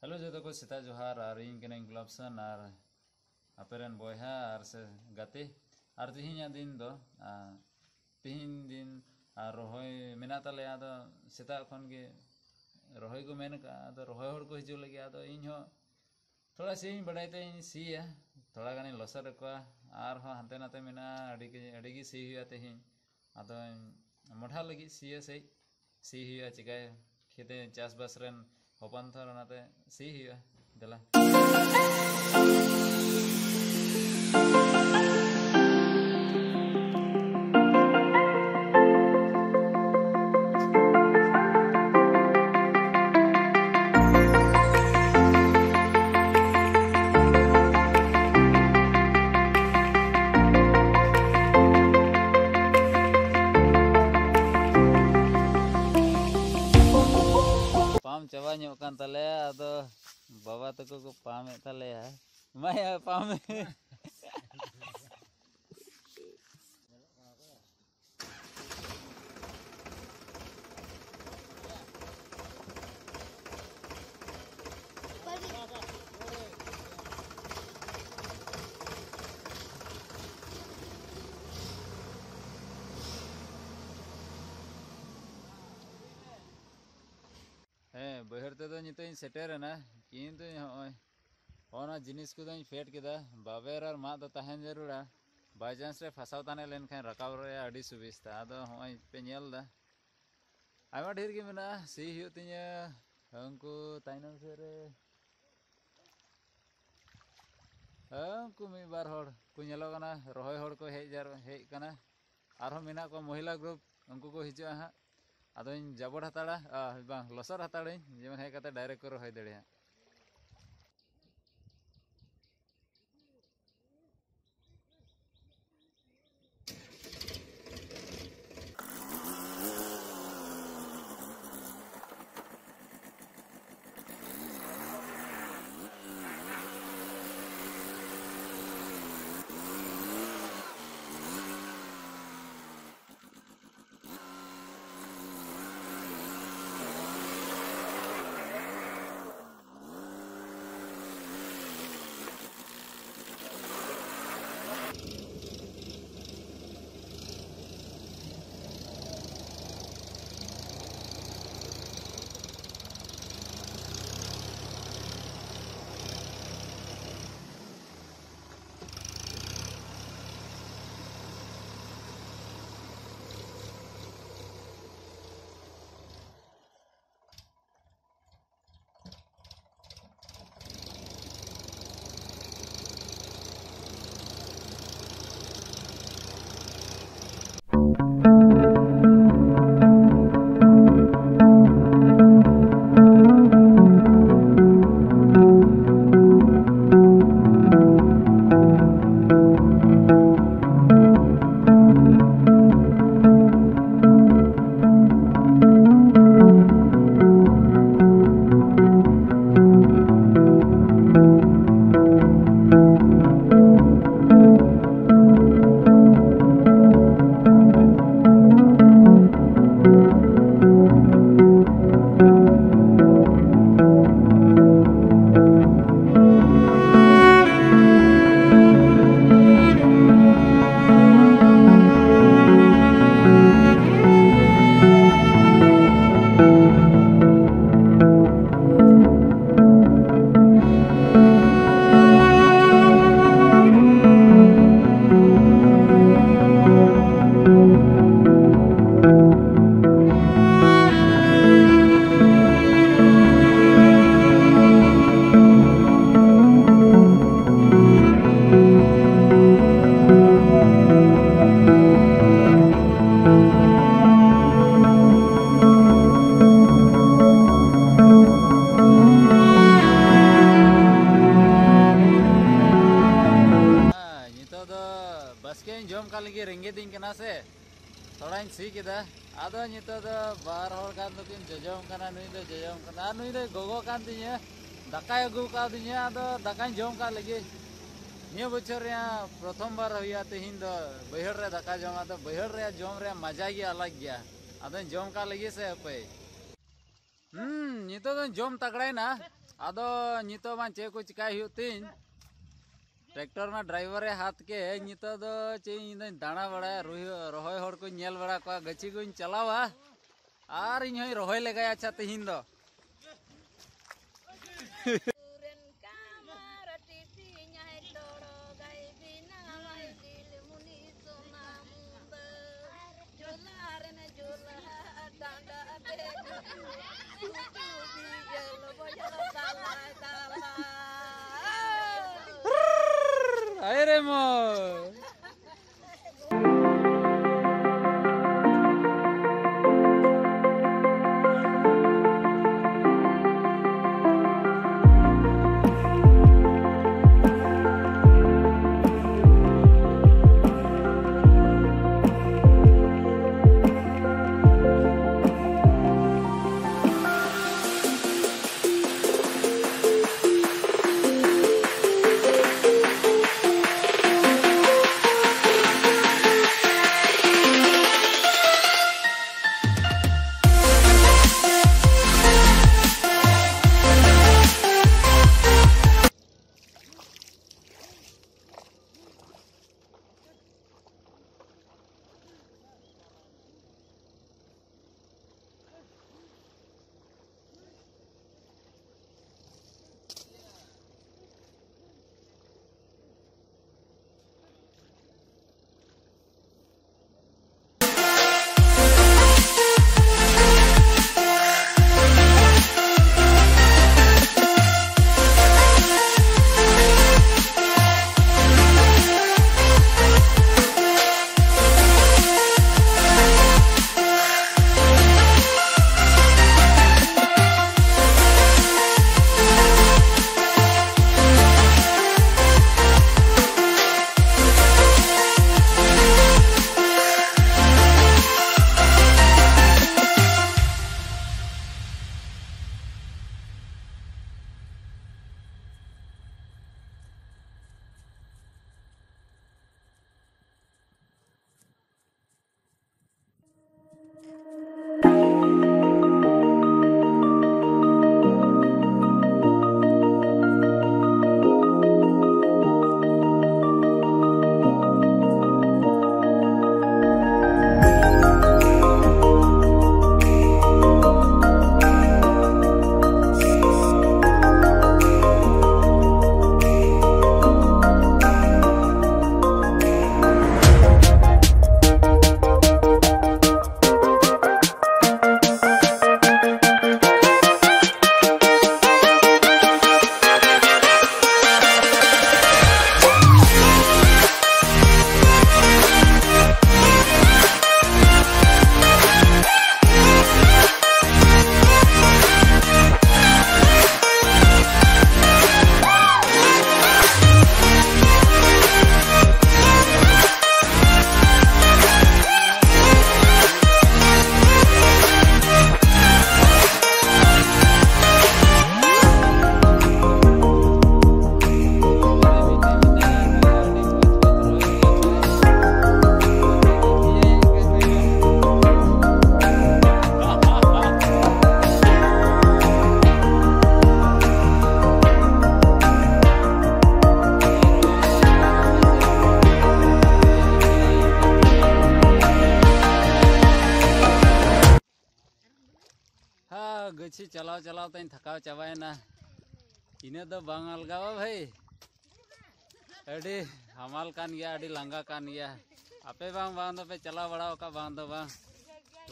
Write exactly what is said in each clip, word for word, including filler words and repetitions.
Hello ᱡᱚᱛᱚ ᱠᱚ, ᱥᱮᱛᱟᱜ ᱡᱚᱦᱟᱨ᱾ ᱟᱨ ᱤᱧ ᱠᱟᱹᱱᱟᱹᱧ ᱜᱩᱞᱟᱵ ᱥᱟᱱ, ᱟᱨ ᱟᱯᱮ ᱨᱮᱱ ᱵᱚᱭᱦᱟ ᱟᱨ ᱥᱮ ᱜᱟᱛᱮ᱾ ᱟᱨ ᱛᱮᱦᱮᱧᱟᱜ ᱫᱤᱱ ᱫᱚ, ᱟ, ᱛᱮᱦᱮᱧ ᱫᱤᱱ, ᱟᱨ ᱨᱚᱦᱚᱭ ᱢᱮᱱᱟᱜ ᱛᱟᱞᱮᱭᱟ᱾ ᱟᱫᱚ ᱥᱮᱛᱟᱜ ᱠᱷᱚᱱ ᱜᱮ ᱨᱚᱦᱚᱭ ᱠᱚ ᱢᱮᱱ ᱠᱟᱜᱼᱟ᱾ ᱟᱫᱚ ᱨᱚᱦᱚᱭ ᱦᱚᱲ ᱠᱚ ᱦᱤᱡᱩᱜ ᱞᱟᱹᱜᱤᱫ᱾ ᱟᱫᱚ ᱤᱧ ᱦᱚᱸ ᱛᱷᱚᱲᱟ ᱥᱤᱭᱟᱹᱧ ᱵᱟᱰᱟᱭ ᱛᱮᱧ ᱥᱤᱭᱟ, ᱛᱷᱚᱲᱟ ᱜᱟᱱᱤᱧ ᱞᱚᱥᱚᱫ ᱟᱠᱚᱣᱟ᱾ ᱟᱨᱦᱚᱸ ᱦᱟᱱᱛᱮ ᱱᱟᱛᱮ ᱢᱮᱱᱟᱜᱼᱟ, ᱟᱹᱰᱤ ᱜᱮ, ᱟᱹᱰᱤ ᱜᱮ ᱥᱤ ᱦᱩᱭᱩᱜᱼᱟ ᱛᱮᱦᱮᱧ᱾ ᱟᱫᱚᱧ ᱢᱚᱰᱷᱟ ᱞᱟᱹᱜᱤᱫ ᱥᱤᱭᱟᱹ ᱥᱮᱡ ᱥᱤ ᱦᱩᱭᱩᱜᱼᱟ, ᱪᱤᱠᱟᱹᱭᱟ? ᱠᱷᱮᱛᱮ ᱪᱟᱥᱵᱟᱥ ᱨᱮᱱ ᱦᱚᱯᱚᱱ ᱛᱚ, ᱚᱱᱟᱛᱮ ᱥᱤ ᱦᱩᱭᱩᱜᱼᱟ᱾ ᱫᱮᱞᱟ᱾ ᱯᱟᱢ ᱪᱟᱵᱟ ᱧᱚᱜ ᱠᱟᱱ ᱛᱟᱞᱮᱭᱟ, ᱟᱫᱚ ᱵᱟᱵᱟ ᱛᱟᱠᱚ ᱠᱚ ᱯᱟᱢᱮᱫ ᱛᱟᱞᱮᱭᱟ᱾ ᱮᱢᱟᱭᱟ ᱯᱟᱢ᱾ ᱦᱮᱸ, ᱵᱟᱹᱭᱦᱟᱹᱲ ᱛᱮᱫᱚ ᱱᱤᱛᱚᱜ ᱤᱧ ᱥᱮᱴᱮᱨ ᱮᱱᱟ, ᱠᱤᱱᱛᱩ ᱱᱚᱜᱼᱚᱭ ᱚᱱᱟ ᱡᱤᱱᱤᱥ ᱠᱚᱫᱚᱧ ᱯᱷᱮᱰ ᱠᱮᱫᱟ᱾ ᱵᱟᱵᱮᱨ ᱟᱨ ᱢᱟᱫ ᱫᱚ ᱛᱟᱦᱮᱱ ᱡᱟᱹᱨᱩᱲᱟ, by chance ᱨᱮ ᱯᱷᱟᱥᱟᱣ ᱛᱟᱱᱮ ᱞᱮᱱᱠᱷᱟᱱ ᱨᱟᱠᱟᱵ ᱨᱮᱭᱟᱜ ᱟᱹᱰᱤ ᱥᱩᱵᱤᱥᱛᱟ᱾ ᱟᱫᱚ ᱦᱚᱸᱜᱼᱚᱭ ᱯᱮ ᱧᱮᱞ ᱮᱫᱟ, ᱟᱭᱢᱟ ᱰᱷᱮᱨ ᱜᱮ ᱢᱮᱱᱟᱜᱼᱟ, ᱥᱤ ᱦᱩᱭᱩᱜ ᱛᱤᱧᱟᱹ᱾ ᱩᱱᱠᱩ ᱛᱟᱭᱱᱚᱢ ᱥᱮᱫ ᱨᱮ ᱩᱱᱠᱩ ᱢᱤᱫ ᱵᱟᱨ ᱦᱚᱲ ᱠᱚ ᱧᱮᱞᱚᱜ ᱠᱟᱱᱟ, ᱨᱚᱦᱚᱭ ᱦᱚᱲ ᱠᱚ ᱦᱮᱡ ᱡᱟᱨ-, ᱦᱮᱡ ᱠᱟᱱᱟ᱾ ᱟᱨᱦᱚᱸ ᱢᱮᱱᱟᱜ ᱠᱚᱣᱟ ᱢᱚᱦᱤᱞᱟ group, ᱩᱱᱠᱩ ᱠᱚ ᱦᱤᱡᱩᱜᱼᱟ ᱦᱟᱸᱜ᱾ ᱟᱫᱚᱧ ᱡᱟᱵᱚᱲ ᱦᱟᱛᱟᱲᱟ, ᱟ, ᱵᱟᱝ, ᱞᱚᱥᱚᱫ ᱦᱟᱛᱟᱲᱟᱹᱧ, ᱡᱮᱢᱚᱱ ᱦᱮᱡ ᱠᱟᱛᱮ direct ᱠᱚ ᱨᱚᱦᱚᱭ ᱫᱟᱲᱮᱭᱟᱜ᱾ ᱤᱧ ᱥᱤ ᱠᱮᱫᱟ᱾ ᱟᱫᱚ ᱱᱤᱛᱚᱜ ᱫᱚ ᱵᱟᱨ ᱦᱚᱲ ᱜᱟᱱ ᱫᱚᱠᱤᱱ ᱡᱚᱡᱚᱢ ᱠᱟᱱᱟ, ᱱᱩᱭ ᱫᱚ ᱡᱚᱡᱚᱢ ᱠᱟᱱᱟ ᱟᱨ ᱱᱩᱭ ᱫᱚ ᱜᱚᱜᱚ ᱠᱟᱱ ᱛᱤᱧᱟᱹ᱾ ᱫᱟᱠᱟᱭ ᱟᱹᱜᱩ ᱠᱟᱣᱫᱤᱧᱟ, ᱟᱫᱚ ᱫᱟᱠᱟᱧ ᱡᱚᱢ ᱠᱟᱜ ᱞᱮᱜᱮ᱾ ᱱᱤᱭᱟᱹ ᱵᱚᱪᱷᱚᱨ ᱨᱮᱭᱟᱜ ᱯᱨᱚᱛᱷᱚᱢ ᱵᱟᱨ ᱦᱩᱭᱩᱜᱼᱟ ᱛᱮᱦᱮᱧ ᱫᱚ ᱵᱟᱹᱭᱦᱟᱹᱲ ᱨᱮ ᱫᱟᱠᱟ ᱡᱚᱢ᱾ ᱟᱫᱚ ᱵᱟᱹᱭᱦᱟᱹᱲ ᱨᱮᱭᱟᱜ ᱡᱚᱢ ᱨᱮᱭᱟᱜ ᱢᱟᱡᱟ ᱜᱮ ᱟᱞᱟᱜᱽ ᱜᱮᱭᱟ᱾ ᱟᱫᱚᱧ ᱡᱚᱢ ᱠᱟᱜ ᱞᱮᱜᱮ ᱥᱮ ᱦᱟᱯᱮ᱾ ᱦᱩᱸ, ᱱᱤᱛᱚᱜ ᱫᱚᱧ ᱡᱚᱢ ᱛᱟᱜᱲᱟᱭᱮᱱᱟ᱾ ᱟᱫᱚ ᱱᱤᱛᱚᱜ ᱢᱟ ᱪᱮᱫ ᱠᱚ ᱪᱤᱠᱟᱭ ᱦᱩᱭᱩᱜ ᱛᱤᱧ, ᱴᱨᱟᱠᱴᱚᱨ ᱢᱟ ᱰᱨᱟᱭᱵᱷᱟᱨ ᱮ ᱦᱟᱛ ᱠᱮᱫ᱾ ᱱᱤᱛᱚᱜ ᱫᱚ ᱪᱮᱫ ᱤᱧ ᱫᱚᱧ ᱫᱟᱬᱟ ᱵᱟᱲᱟᱭᱟ, ᱨᱚᱦᱚᱭ, ᱨᱚᱦᱚᱭ ᱦᱚᱲ ᱠᱚᱧ ᱧᱮᱞ ᱵᱟᱲᱟ ᱠᱚᱣᱟ, ᱜᱟᱹᱪᱷᱤ ᱠᱚᱧ ᱪᱟᱞᱟᱣᱟ ᱟᱨ ᱤᱧ ᱦᱚᱧ ᱨᱚᱦᱚᱭ ᱞᱮᱜᱟᱭᱟ᱾ ᱟᱪᱪᱷᱟ, ᱛᱮᱦᱮᱧ ᱫᱚ ᱟᱭ ᱨᱮ ᱢᱚ᱾ ᱪᱷᱤ, ᱪᱟᱞᱟᱣ ᱪᱟᱞᱟᱣ ᱛᱮᱧ ᱛᱷᱟᱠᱟᱣ ᱪᱟᱵᱟᱭᱮᱱᱟ᱾ ᱤᱱᱟᱹᱜ ᱫᱚ ᱵᱟᱝ ᱟᱞᱜᱟᱣᱟ ᱵᱷᱟᱹᱭ, ᱟᱹᱰᱤ ᱦᱟᱢᱟᱞ ᱠᱟᱱ ᱜᱮᱭᱟ, ᱟᱹᱰᱤ ᱞᱟᱸᱜᱟ ᱠᱟᱱ ᱜᱮᱭᱟ᱾ ᱟᱯᱮ ᱵᱟᱝ, ᱵᱟᱝ ᱫᱚᱯᱮ ᱪᱟᱞᱟᱣ ᱵᱟᱲᱟ ᱟᱠᱟᱫ, ᱵᱟᱝ ᱫᱚ ᱵᱟᱝ᱾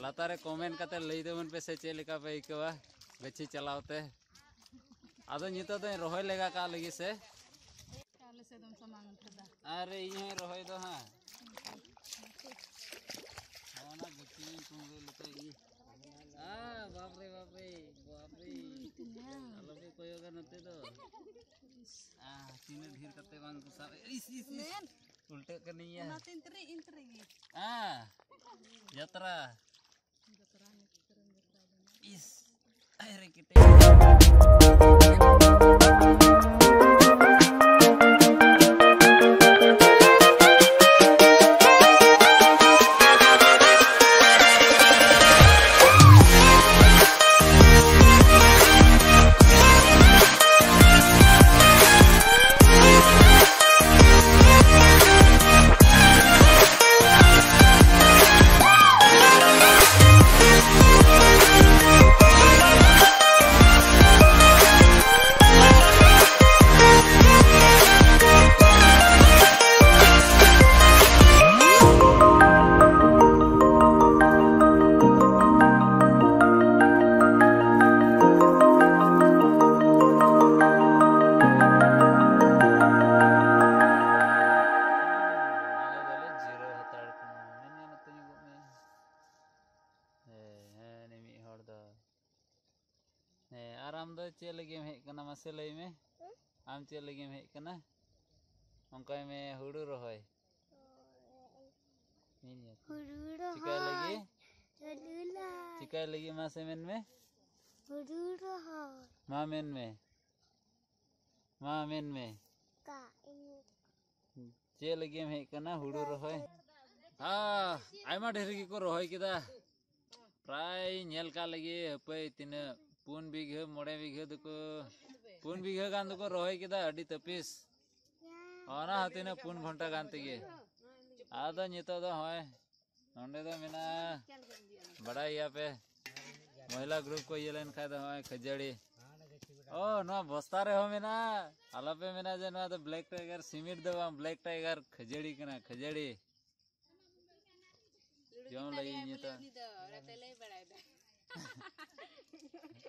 ᱞᱟᱛᱟᱨ ᱨᱮ ᱠᱚᱢᱮᱱᱴ ᱠᱟᱛᱮ ᱞᱟᱹᱭ ᱛᱟᱵᱚᱱ ᱯᱮ ᱥᱮ ᱪᱮᱫ ᱞᱮᱠᱟ ᱯᱮ ᱟᱹᱭᱠᱟᱹᱣᱟ ᱜᱟᱹᱪᱷᱤ ᱪᱟᱞᱟᱣ ᱛᱮ᱾ ᱟᱫᱚ ᱱᱤᱛᱚᱜ ᱫᱚᱧ ᱨᱚᱦᱚᱭ ᱞᱮᱜᱟ ᱠᱟᱜ ᱞᱟᱹᱜᱤᱫ ᱥᱮ᱾ ᱟᱞᱮ ᱥᱮᱫ ᱫᱚᱢ ᱥᱟᱢᱟᱝ ᱠᱟᱫᱟ᱾ ᱟᱨ ᱤᱧ ᱦᱚᱸᱧ ᱨᱚᱦᱚᱭ ᱫᱚ ᱦᱟᱸᱜ᱾ ᱚᱱᱟ ᱜᱟᱹᱪᱷᱤ ᱠᱩᱢᱵᱽᱲᱩ ᱞᱮᱠᱟ ᱜᱮ᱾ ᱟ, ᱵᱟᱯᱨᱮ, ᱵᱟᱯᱨᱮ, ᱵᱟᱯᱨᱮ᱾ ᱟᱞᱚ ᱯᱮ ᱠᱚᱭᱚᱜᱟ ᱱᱚᱛᱮ ᱫᱚ᱾ ᱟ, ᱛᱤᱱᱟᱹᱜ ᱰᱷᱮᱨ ᱠᱟᱛᱮ ᱵᱟᱝ ᱠᱚ ᱥᱟᱵ᱾ ᱤᱥ, ᱤᱥ, ᱤᱥ᱾ ᱩᱞᱴᱟᱹᱜ ᱠᱟᱹᱱᱟᱹᱧ ᱭᱟ᱾ ᱚᱱᱟᱛᱮ ᱤᱱᱛᱨᱤ, ᱤᱱᱛᱨᱤ ᱜᱮ᱾ ᱟ, ᱡᱟᱛᱨᱟ᱾ ᱤᱥ, ᱟᱭ ᱨᱮ ᱠᱮᱴᱮᱡ᱾ ᱟᱞᱮ ᱫᱚᱞᱮ ᱡᱤᱨᱟᱹᱣ ᱦᱟᱛᱟᱲ ᱠᱟᱱᱟ᱾ ᱢᱮᱱ ᱜᱟᱱᱚᱜ ᱛᱤᱧ ᱜᱚᱜ ᱢᱮ᱾ ᱦᱮᱸ, ᱦᱮᱸ, ᱩᱱᱤ ᱢᱤᱫ ᱦᱚᱲ ᱫᱚ᱾ ᱦᱮᱸ, ᱟᱨ ᱟᱢ ᱫᱚ ᱪᱮᱫ ᱞᱟᱹᱜᱤᱫ ᱮᱢ ᱦᱮᱡ ᱠᱟᱱᱟ? ᱢᱟᱥᱮ ᱞᱟᱹᱭ ᱢᱮ᱾ ᱦᱮᱸ? ᱟᱢ ᱪᱮᱫ ᱞᱟᱹᱜᱤᱫ ᱮᱢ ᱦᱮᱡ ᱠᱟᱱᱟ? ᱚᱱᱠᱟᱭ ᱢᱮ, ᱦᱩᱲᱩ ᱨᱚᱦᱚᱭ᱾ ᱦᱳᱭ᱾ ᱤᱧ ᱧᱮᱞ᱾ ᱦᱩᱲᱩ ᱪᱤᱠᱟᱭ ᱨᱚᱦᱚᱭ᱾ ᱞᱟᱹᱜᱤᱫ? ᱦᱩᱲᱩ ᱨᱚᱦᱚᱭ᱾ ᱪᱤᱠᱟᱭ ᱞᱟᱹᱜᱤᱫ ᱢᱟᱥᱮ ᱢᱮᱱ ᱢᱮ? ᱦᱩᱲᱩ ᱨᱚᱦᱚᱭ᱾ ᱢᱟ ᱢᱮᱱ ᱢᱮ᱾ ᱢᱟ ᱢᱮᱱ ᱢᱮ᱾ ᱠᱟ ᱤᱧ᱾ ᱪᱮᱫ ᱞᱟᱹᱜᱤᱫ ᱮᱢ ᱦᱮᱡ ᱠᱟᱱᱟ ᱦᱩᱲᱩ ᱨᱚᱦᱚᱭ? ᱦᱮᱸ, ᱟᱭᱢᱟ ᱰᱷᱮᱨ ᱜᱮᱠᱚ ᱨᱚᱦᱚᱭ ᱠᱮᱫᱟ᱾ ᱯᱨᱟᱭ ᱧᱮᱞ ᱠᱟᱜ ᱞᱟᱹᱜᱤᱫ ᱦᱟᱹᱯᱟᱹᱭ ᱛᱤᱱᱟᱹᱜ ᱯᱩᱱ ᱵᱤᱜᱷᱟᱹ, ᱢᱚᱬᱮ ᱵᱤᱜᱷᱟᱹ ᱫᱚᱠᱚ, ᱯᱩᱱ ᱵᱤᱜᱷᱟᱹ ᱜᱟᱱ ᱫᱚᱠᱚ ᱨᱚᱦᱚᱭ ᱠᱮᱫᱟ, ᱟᱹᱰᱤ ᱛᱟᱹᱯᱤᱥ᱾ ᱚᱱᱟ ᱦᱚᱸ ᱛᱤᱱᱟᱹᱜ ᱯᱩᱱ ᱜᱷᱚᱱᱴᱟ ᱜᱟᱱ ᱛᱮᱜᱮ᱾ ᱟᱫᱚ ᱱᱤᱛᱚᱜ ᱫᱚ ᱦᱚᱸᱜᱼᱚᱭ ᱱᱚᱸᱰᱮ ᱫᱚ ᱢᱮᱱᱟᱜᱼᱟ, ᱵᱟᱲᱟᱭ ᱜᱮᱭᱟ ᱯᱮ, ᱢᱚᱦᱤᱞᱟ ᱜᱨᱩᱯ ᱠᱚ ᱤᱭᱟᱹ ᱞᱮᱱᱠᱷᱟᱱ ᱫᱚ ᱱᱚᱜᱼᱚᱭ ᱠᱷᱟᱹᱡᱟᱹᱲᱤ᱾ ᱚ, ᱱᱚᱣᱟ ᱵᱚᱥᱛᱟ ᱨᱮᱦᱚᱸ ᱢᱮᱱᱟᱜᱼᱟ᱾ ᱟᱞᱚᱯᱮ ᱢᱮᱱᱟ ᱡᱮ ᱱᱚᱣᱟ ᱫᱚ ᱵᱞᱮᱠ ᱴᱟᱭᱜᱟᱨ ᱥᱤᱢᱤᱴ ᱫᱚ ᱵᱟᱝ, ᱵᱞᱮᱠ ᱴᱟᱭᱜᱟᱨ ᱠᱷᱟᱹᱡᱟᱹᱲᱤ ᱠᱟᱱᱟ, ᱠᱷᱟᱹᱡᱟᱹᱲᱤ᱾ ᱡᱚᱢ ᱞᱟᱹᱜᱤᱫ ᱤᱧ ᱱᱤᱛᱚᱜ᱾ ᱩᱱᱤ ᱫᱚ ᱚᱱᱟᱛᱮ ᱞᱟᱹᱭ ᱵᱟᱲᱟᱭᱮᱫᱟ᱾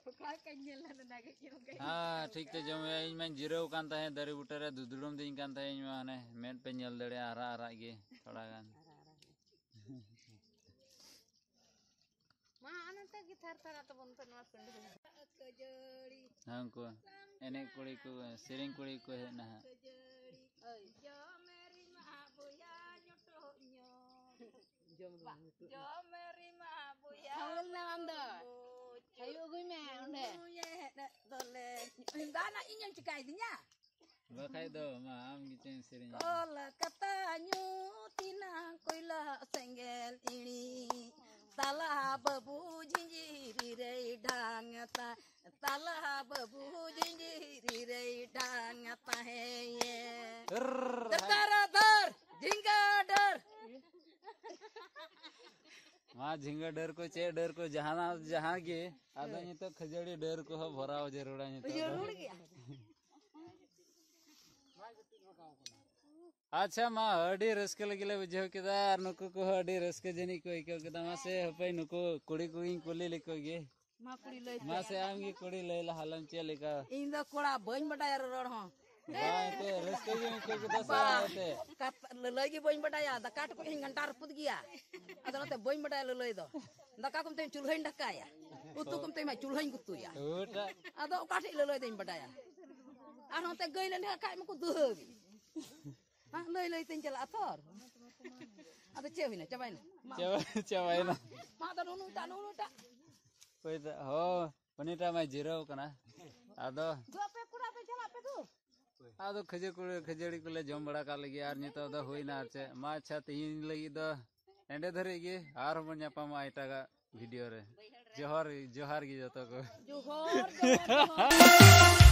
ᱚᱠᱟ ᱞᱮᱠᱟᱧ ᱧᱮᱞ ᱞᱮᱱᱟ ᱚᱱᱟᱜᱮ ᱡᱚᱢ ᱜᱮ᱾ ᱦᱮᱸ, ᱴᱷᱤᱠ ᱛᱮ ᱡᱚᱢ ᱦᱩᱭᱩᱜᱼᱟ᱾ ᱤᱧ ᱢᱟᱧ ᱡᱤᱨᱟᱹᱣ ᱠᱟᱱ ᱛᱟᱦᱮᱸᱫ ᱫᱟᱨᱮ ᱵᱩᱴᱟᱹ ᱨᱮ, ᱫᱩᱫᱲᱩᱢ ᱫᱤᱧ ᱠᱟᱱ ᱛᱟᱦᱮᱸᱫ ᱤᱧ ᱢᱟ, ᱦᱟᱱᱮ ᱢᱮᱫ ᱯᱮ ᱧᱮᱞ ᱫᱟᱲᱮᱭᱟᱜᱼᱟ, ᱟᱨᱟᱜ ᱟᱨᱟᱜ ᱜᱮ ᱛᱷᱚᱲᱟ ᱜᱟᱱ᱾ ᱢᱟ, ᱟᱨ ᱱᱚᱛᱮ ᱜᱮ ᱛᱷᱟᱨ ᱛᱷᱟᱨᱟᱜ ᱛᱟᱵᱚᱱ ᱯᱮ ᱱᱚᱣᱟ ᱯᱤᱸᱰᱟᱹ ᱨᱮ᱾ ᱦᱮᱸ, ᱩᱱᱠᱩ ᱮᱱᱮᱡ ᱠᱩᱲᱤ ᱠᱚ, ᱥᱮᱨᱮᱧ ᱠᱩᱲᱤ ᱠᱚ ᱦᱮᱡ ᱮᱱᱟ ᱦᱟᱸᱜ᱾ ᱳᱭ᱾ ᱡᱚᱢᱮᱨᱤ ᱢᱟ ᱵᱚᱭᱟ ᱧᱩᱴᱩ ᱧᱚᱜ᱾ ᱡᱚᱢᱮᱨᱤ ᱢᱟ ᱵᱚᱭᱟ ᱦᱟᱣᱞ ᱱᱟᱢ ᱫᱚ᱾ ᱧᱩᱴᱩ᱾ ᱟᱭᱩ ᱟᱹᱜᱩᱭ ᱢᱮ ᱚᱸᱰᱮ᱾ ᱫᱚᱞᱮ ᱫᱟᱱᱟ ᱤᱧᱮᱢ ᱪᱤᱠᱟᱭᱫᱤᱧᱟ? ᱵᱟᱠᱷᱟᱡ ᱫᱚ ᱢᱟ ᱟᱢ ᱜᱮ ᱪᱮᱫ ᱮᱢ ᱥᱮᱨᱮᱧᱟ? ᱠᱚᱞᱠᱟᱛᱟ ᱧᱩᱛ ᱮᱱᱟᱝ ᱠᱚᱭᱞᱟ ᱥᱮᱸᱜᱮᱞ ᱤᱲᱤᱡ, ᱛᱟᱞᱟ ᱵᱟᱹᱵᱩ ᱡᱤᱸᱡᱤᱨᱤ ᱨᱮᱭ ᱰᱷᱟᱝ ᱛᱟ, ᱛᱟᱞᱟ ᱵᱟᱹᱵᱩ ᱡᱤᱸᱡᱤᱨᱤ ᱨᱮᱭ ᱰᱷᱟᱝ ᱛᱟᱦᱮᱸᱭᱮ᱾ ᱨᱨᱨᱨ᱾ ᱫᱟᱨᱟ ᱫᱟᱨ, ᱡᱷᱤᱸᱜᱟᱹ ᱰᱟᱹᱨ᱾ ᱢᱟ ᱡᱷᱤᱸᱜᱟᱹ ᱰᱟᱹᱨ ᱠᱚ, ᱪᱮᱫ ᱰᱟᱹᱨ ᱠᱚ, ᱡᱟᱦᱟᱱᱟᱜ, ᱡᱟᱦᱟᱸ ᱜᱮ᱾ ᱟᱫᱚ ᱱᱤᱛᱚᱜ ᱠᱷᱟᱹᱡᱟᱹᱲᱤ ᱰᱟᱹᱨ ᱠᱚᱦᱚᱸ ᱵᱷᱚᱨᱟᱣ ᱡᱟᱹᱨᱩᱲᱟ ᱱᱤᱛᱚᱜ ᱫᱚ᱾ ᱡᱟᱹᱨᱩᱲ ᱜᱮᱭᱟ᱾ ᱟᱪᱪᱷᱟ, ᱢᱟ, ᱟᱹᱰᱤ ᱨᱟᱹᱥᱠᱟᱹ ᱞᱟᱹᱜᱤᱫ ᱞᱮ ᱵᱩᱡᱷᱟᱹᱣ ᱠᱮᱫᱟ, ᱟᱨ ᱱᱩᱠᱩ ᱠᱚᱦᱚᱸ ᱟᱹᱰᱤ ᱨᱟᱹᱥᱠᱟᱹ ᱡᱟᱹᱱᱤᱡ ᱠᱚ ᱟᱹᱭᱠᱟᱹᱣ ᱠᱮᱫᱟ᱾ ᱢᱟᱥᱮ, ᱦᱟᱯᱮ, ᱱᱩᱠᱩ ᱠᱩᱲᱤ ᱠᱚᱜᱮᱧ ᱠᱩᱞᱤ ᱞᱮᱠᱚ ᱜᱮ᱾ ᱢᱟ, ᱠᱩᱲᱤ ᱞᱟᱹᱭ ᱯᱮ᱾ ᱢᱟᱥᱮ, ᱟᱢ ᱜᱮ ᱠᱩᱲᱤ ᱞᱟᱹᱭ ᱞᱟᱦᱟ ᱞᱮᱢ, ᱪᱮᱫ ᱞᱮᱠᱟ? ᱤᱧ ᱫᱚ ᱠᱚᱲᱟ ᱵᱟᱹᱧ ᱵᱟᱰᱟᱭᱟ ᱨᱚᱲ ᱦᱚᱸ᱾ ᱵᱟᱝ, ᱮᱱᱛᱮ ᱨᱟᱹᱥᱠᱟᱹ ᱜᱮᱢ ᱟᱹᱭᱠᱟᱹᱣ ᱠᱮᱫᱟ ᱥᱮ ᱵᱟ, ᱵᱟᱝ ᱮᱱᱛᱮ? ᱠᱟᱛ-, ᱞᱟᱹᱞᱟᱹᱭ ᱜᱮ ᱵᱟᱹᱧ ᱵᱟᱰᱟᱭᱟ, ᱫᱟᱠᱟ ᱴᱩᱠᱩᱡ ᱦᱚᱸᱧ ᱜᱷᱟᱱᱴᱟ ᱨᱟᱹᱯᱩᱫ ᱜᱮᱭᱟ᱾ ᱟᱫᱚ ᱚᱱᱟᱛᱮ ᱵᱟᱹᱧ ᱵᱟᱰᱟᱭᱟ ᱞᱟᱹᱞᱟᱹᱭ ᱫᱚ᱾ ᱫᱟᱠᱟ ᱠᱚ ᱢᱮᱛᱟᱹᱧ ᱪᱩᱞᱦᱟᱹᱧ ᱫᱟᱠᱟᱭᱟ, ᱩᱛᱩ ᱠᱚ ᱢᱮᱛᱟᱹᱧ ᱢᱟ ᱪᱩᱞᱦᱟᱹᱧ ᱩᱛᱩᱭᱟ᱾ ᱳᱴᱟ᱾ ᱟᱫᱚ ᱚᱠᱟ ᱴᱷᱮᱡ ᱞᱟᱹᱞᱟᱹᱭ ᱫᱚᱧ ᱵᱟᱰᱟᱭᱟ? ᱟᱨ ᱱᱚᱛᱮ ᱜᱟᱹᱭ ᱞᱮ ᱰᱷᱮᱨ ᱠᱷᱟᱡ ᱢᱟᱠᱚ ᱫᱩᱦᱟᱹᱣ ᱜᱮ᱾ ᱦᱮᱸ, ᱞᱟᱹᱭ ᱞᱟᱹᱭ ᱛᱮᱧ ᱪᱟᱞᱟᱜᱼᱟ ᱛᱷᱚᱨ᱾ ᱟᱫᱚ ᱪᱮᱫ ᱦᱩᱭᱱᱟ? ᱪᱟᱵᱟᱭᱱᱟ? ᱢᱟ᱾ ᱪᱟᱵᱟ-, ᱪᱟᱵᱟᱭᱱᱟ᱾ ᱢᱟ ᱟᱫᱚ ᱱᱩᱱᱩᱴᱟᱜ, ᱱᱩᱱᱩᱴᱟᱜ᱾ ᱚᱠᱚᱭ ᱫᱚ? ᱦᱚᱸ, ᱩᱱᱤᱴᱟᱜ ᱢᱟᱭ ᱡᱤᱨᱟᱹᱣ ᱠᱟᱱᱟ᱾ ᱟᱫᱚ ᱫᱩ ᱟᱯᱮ ᱠᱚᱲᱟ ᱯᱮ ᱪᱟᱞᱟᱜ ᱯᱮ ᱫᱩ᱾ ᱟᱫᱚ ᱠᱷᱟᱹᱡᱟᱹ-, ᱠᱷᱟᱹᱡᱟᱹᱲᱤ ᱠᱚᱞᱮ ᱡᱚᱢ ᱵᱟᱲᱟ ᱠᱟᱜ ᱞᱟᱹᱜᱤᱫ, ᱟᱨ ᱱᱤᱛᱚᱜ ᱫᱚ ᱦᱩᱭᱱᱟ᱾ ᱟᱨ ᱪᱮᱫ? ᱢᱟ ᱟᱪᱪᱷᱟ, ᱛᱤᱦᱤᱧ ᱞᱟᱹᱜᱤᱫ ᱫᱚ ᱮᱸᱰᱮ ᱫᱷᱟᱹᱨᱤᱡ ᱜᱮ, ᱟᱨᱦᱚᱸ ᱵᱚᱱ ᱧᱟᱯᱟᱢᱚᱜᱼᱟ ᱮᱴᱟᱜᱟᱜ ᱵᱷᱤᱰᱤᱭᱳ ᱨᱮ᱾ ᱡᱚᱦᱟᱨ, ᱡᱚᱦᱟᱨ ᱜᱮ ᱡᱚᱛᱚ ᱠᱚ᱾ ᱡᱚᱦᱟᱨ, ᱡᱚᱦᱟᱨ, ᱡᱚᱦᱟᱨ᱾